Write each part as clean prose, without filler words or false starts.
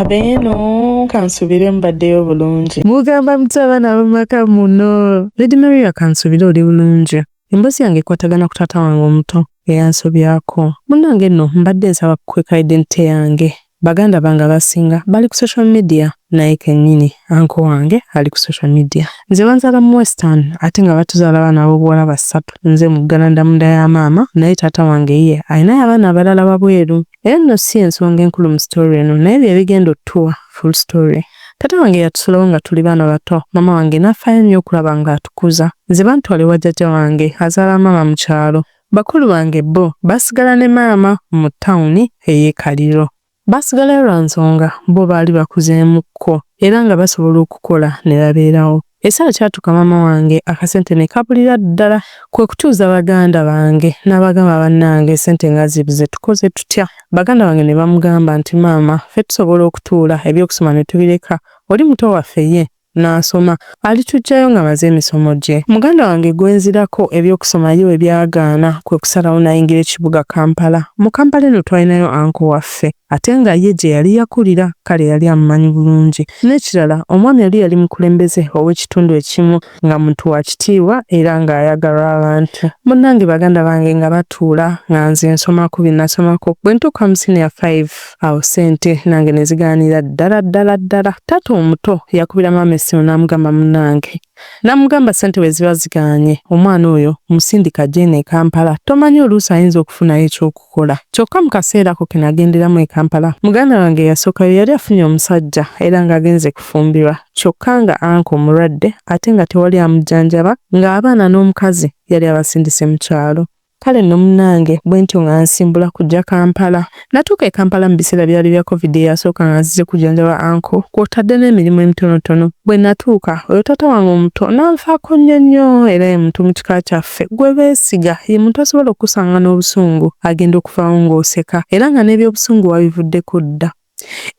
Abeeno kansubire mubaddeyo bulungi. Mugamba mutya abaana ab'omumaka muno? Lady Maria kansubire oli bulungi. Emboozi yange ekwatagana ku taata wange omuto eyansobyako. Munnange nno mbadde nsaba kukweka identity yange. Baganda bange abasinga bali ku social media naye kennyini uncle wange ali ku social media. Nze banzaala mu Western ate nga batuzaala abaana ab'obuwala basatu. Nze muggalanda munda ya maama naye taata wange ye alinayo abaana abalala wabweru. Era nno si y'ensonga enkulu mu story eno naye bye bigenda otuwa full story. Taata wange yatusulawo nga tuli baana bato, maama wange n'afaayo nnyo okulaba ng'atukuza. Nze bantwala ewa jjajja wange azaala maama mu kyalo. Bakulu bange bo baasigala ne maama mu ttawuni ey'e Kaliro. Baasigalayo lwa nsonga bo baali bakuzeemukko era nga basobola okukola ne babeerawo. Ekiseera kyatuuka maama wange akasente ne kabulira ddala kwe kutuuza baganda bange n'abagamba bannange ssente nga zibuze tukoze tutya? Baganda bange ne bamugamba nti maama ffe tusobola okutuula eby'okusoma ne tubireka oli muto waffe ye n'asoma alituggyayo ng'amaze emisomo gye. Muganda wange gwe nzirako eby'okusoma ye bwe byagaana kwe kusalawo n'ayingira ekibuga Kampala. Mu Kampala eno twalinayo uncle waffe ate nga ye gye yali yakulira kale yali amumanyi bulungi. N'ekirala omwami oli yali mukulembeze ow'ekitundu ekimu nga muntu wa kitiibwa era ng'ayagalwa abantu. Munnange baganda bange nga batuula nga nze nsomako bye nasomako. Bwe ntuuka mu siniya 5 awo ssente nange ne zigaanira ddala ddala ddala. Taata omuto yakubira maama essimu n'amugamba munnange n'amugamba ssente bwe ziba zigaanye omwana oyo musindike ajje eno e Kampala tomanyi oluusi ayinza okufunayo eky'okukola. Kyokka mu kaseera ako ke nagenderamu e Kampala muganda wange eyasookayo yali afunye omusajja era ng'agenze kufumbirwa kyokka nga uncle mulwadde ate nga tewali amujjanjaba ng'abaana n'omukazi yali abasindise mu kyalo. Kale nno munnange bwe ntyo nga nsimbula kujja Kampala. Natuuka e Kampala mu biseera byali bya Covid eyasooka nga nzize kujjanjaba uncle kw'otadde n'emirimu emitonotono. Bwe natuuka oyo taata wange omuto n'anfaako nnyo nnyo era ye muntu mu kika kyaffe gwe beesiga. Ye muntu asobola okukusanga n'obusungu agenda okuvaawo ng'oseka era nga n'ebyobusungu wabivuddeko dda.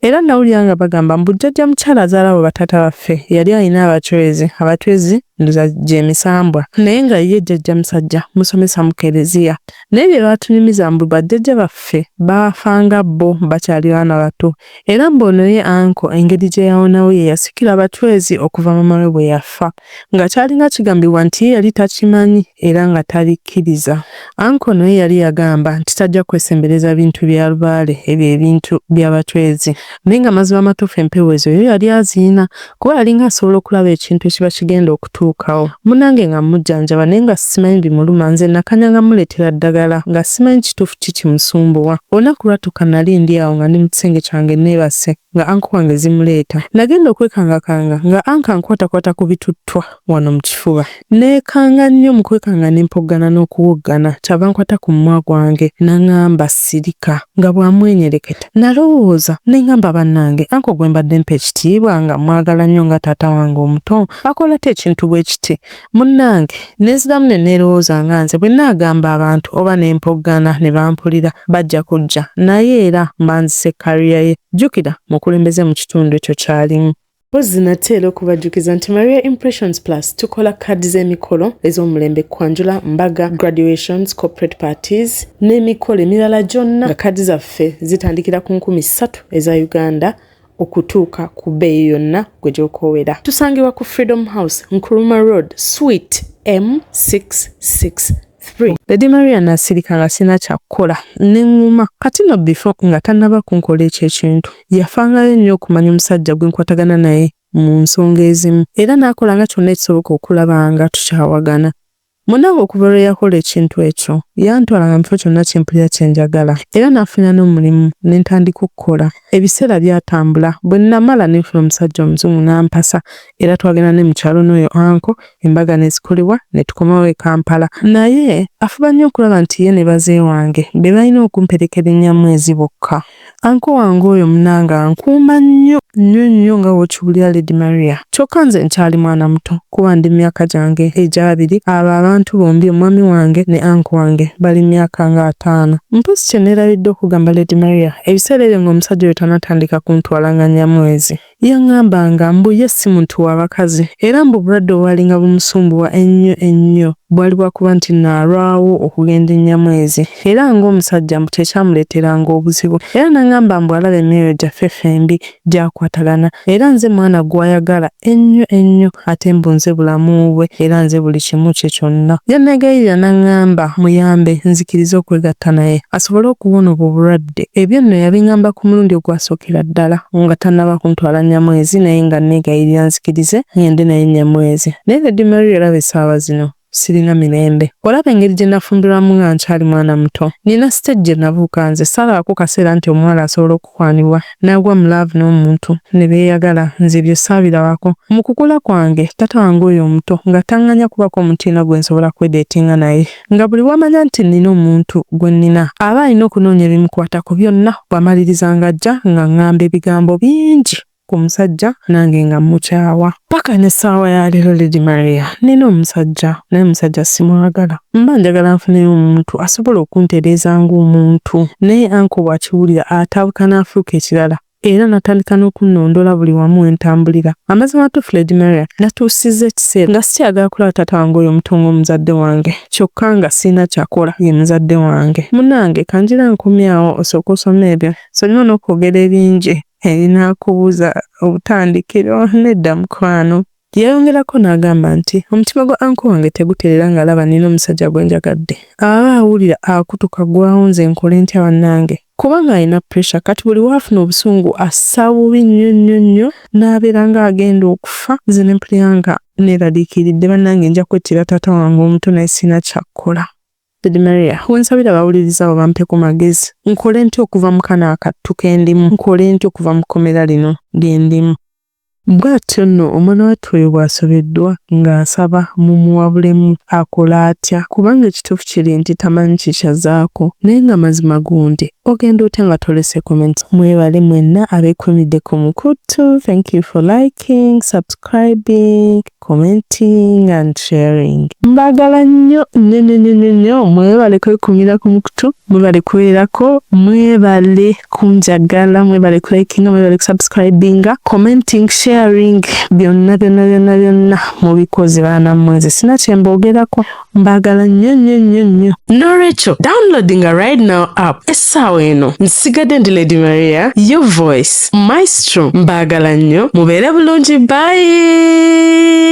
Era nawulira nga bagamba mbu jjajja mukyala azaala abo bataata baffe yali alina abachwezi, abachwezi ndoza gy'emisambwa naye nga ye jjajja musajja musomesa mu kereziya. Naye bye baatunyumiza mbu bajjajja baffe baafa nga bo bakyali baana bato era mbu ono ye uncle engeri gye yawonawo ye yasikira abachwezi okuva maama we bwe yafa nga kyalinga kigambibwa nti ye yali takimanyi era nga tabikkiriza. Uncle naye yali yagamba nti tajja kwesembereza bintu bya lubaale ebyo ebintu by'abachwezi naye nga amazima amatuufu empewo ezo ye yali azirina kuba yalinga asobola okulaba ekintu ekiba kigenda okutuukawo. Munnange nga mmujjanjaba naye nga simanyi bimuluma nze nakanyanga mmuleetera ddagala nga simanyi kituufu ki kimusumbuwa. Olunaku lwatuuka nali ndi awo nga ndi mu kisenge kyange neebase nga uncle wange zimuleeta. Nagenda okwekangakanga nga uncle ankwatakwata ku bituttwa wano mu kifuba. Neekanga nnyo mu kwekanga ne mpoggana n'okuwoggana kyava ankwata ku mumwa gwange n'aŋŋamba sirika nga bw'amwenyereketa. Nalowooza ne ŋŋamba bannange uncle gwe mbadde mpa ekitiibwa nga mmwagala nnyo nga taata wange omuto akola atya ekintu bwe kiti? Munnange ne nziramu ne neerowooza nga nze bwe nnaagamba abantu oba ne mpoggana ne bampulira bajja kujja naye era mba nzise career ye. Jjukira mukulembeze mu kitundu ekyo ky'alimu. Mpozzi nate era okubajjukiza nti Maria Impressions Plus tukola kaadi z'emikolo ez'omulembe kwanjula, mbaga, graduations, corporate parties n'emikolo emirala gyonna nga kaadi zaffe zitandikira ku 3000 eza Uganda okutuuka ku bbeeyi yonna gwe gy'okoowera. Tusangibwa ku Freedom House, Nkrumah Road, Suite M663. Lady Maria nasirika nga sirina kya kukola ne ŋŋuma. Kati nno before nga tannaba kunkola ekyo ekintu yafangayo nnyo okumanya omusajja gwe nkwatagana naye mu nsonga ezimu era n'akolanga kyonna ekisoboka okulaba nga tukyawagana. Munnange okuva lwe yakola ekintu ekyo yantwalanga mu kifo kyonna kye mpulira kye njagala era n'afuna n'omulimu ne ntandika okukola. Ebiseera byatambula bwe namala ne nfuna omusajja omuzungu n'ampasa era twagenda ne mu kyalo n'oyo uncle embaga ne zikolebwa ne tukomawo e Kampala. Naye afuba nnyo okulaba nti ye ne baze wange be balina okumperekera ennyamwezi bokka. Uncle wange oyo munnange ankuuma nnyo nnyo nnyo nga bw'okiwulira Lady Maria. Kyokka nze nkyali mwana muto kuba ndi mu myaka gyange egy'abiri abo abantu bombi omwami wange ne uncle wange bali mu myaka nga ataano. Mpozzi kye neerabidde okugamba Lady Maria ebiseera ebyo ng'omusajja oyo tannatandika kuntwala nga nnyamwezi. Yaŋŋambanga mbu ye si muntu wa bakazi era mbu obulwadde obwalinga bumusumbuwa ennyo ennyo bwali bwa kuba nti nno alwawo okugenda e Nyamwezi era ng'omusajja mbu kyekyamuleeteranga obuzibu era n'aŋŋamba mbu alaba emyoyo gyaffe ffembi gyakwatagana era nze mwana gw'ayagala ennyo ennyo ate mbu nze bulamu bwe era nze buli kimu kye kyonna. Yanneegayirira n'aŋŋamba muyambe nzikirize okwegatta naye asobole okuwona obwo obulwadde. Ebyo nno yabiŋŋamba ku mulundi ogwasookera ddala nga tannaba kuntwala Nyamwezi naye nga anneegayirira nzikirize ŋŋende naye Nyamwezi. Naye Lady Maria olaba essaawa zino sirina mirembe. Olaba engeri gye nafumbirwamu nga nkyali mwana muto. Nnina stage gye nabuuka nze saalabako kaseera nti omuwala asobola okukwanibwa n'agwa mu laavu n'omuntu ne beeyagala nze ebyo saabirabako. Mu kukula kwange taata wange oyo omuto nga tanganya kubaako omuntu yenna gwe nsobola kwedeetinga naye. Nga buli w'amanya nti nnina omuntu gwe nnina aba alina okunoonya ebimukwatako byonna bw'amaliriza ng'ajja ng'aŋŋamba ebigambo bingi ku musajja nange nga mmukyawa. Paka n'essaawa ya leero Lady Maria nnina omusajja naye omusajja simwagala. Mba njagala nfuneyo omuntu asobola okuntereeza ng'omuntu naye uncle bw'akiwulira atabuka n'afuuka ekirala era n'atandika n'okunnondola buli wamu we ntambulira. Amazima amatuufu Lady Maria natuusizza ekiseera nga sikyayagala kulaba taata wange oyo omuto ng'omuzadde wange kyokka nga sirina kyakola ye muzadde wange. Munnange kangira nkomye awo osooke osome ebyo nsonyiwe n'okwogera ebingi ebinaakubuza obutandikiro nedda mukwano. Yayongerako n'agamba nti omutima gwa uncle wange tegutereera ng'alaba nnina omusajja gwe njagadde. Aba awulira akutuka ggwawo nze nkole ntya bannange kubanga alina pressure kati buli w'afuna obusungu assa bubi nnyo nnyo nnyo n'abeera ng'agenda okufa nze ne mpulira nga neeraliikiridde bannange nja kwettira taata wange omuto naye sirina kyakukola. Lady Maria, wensabira abawuliriza abo bampe ku magezi. Nkole ntya okuva mu kano akattu ke ndimu? Nkole ntya okuva mu kkomera lino lye ndimu? Bw'atyo nno omwana wattu oyo bw'asobeddwa ng'asaba mumuwabulemu akole atya kubanga ekituufu kiri nti tamanyi kikyazzaako naye nga mazima gundi ogenda otya nga tolese comment. Mwebale mwenna abeekuumidde ku mukutu. Thank you for liking, subscribing, commenting and sharing. Mbagala nnyo nnyo nnyo nnyo nnyo mwebale kwekuumira ku mukutu, mwebale kubeerako, mwebale kunjagala, mwebale kulikinga, mwebale kusubscribinga, commenting, sharing, byonna byonna byonna byonna mubikoze baana mmwe nze sina kye mboogerako mbagala nnyo nnyo nnyo nnyo. Nolwekyo downloadinga right now app essaawa eno nsigadde ndi Lady Maria, your voice maestro. Mbagala nnyo, mubeere bulungi, bye.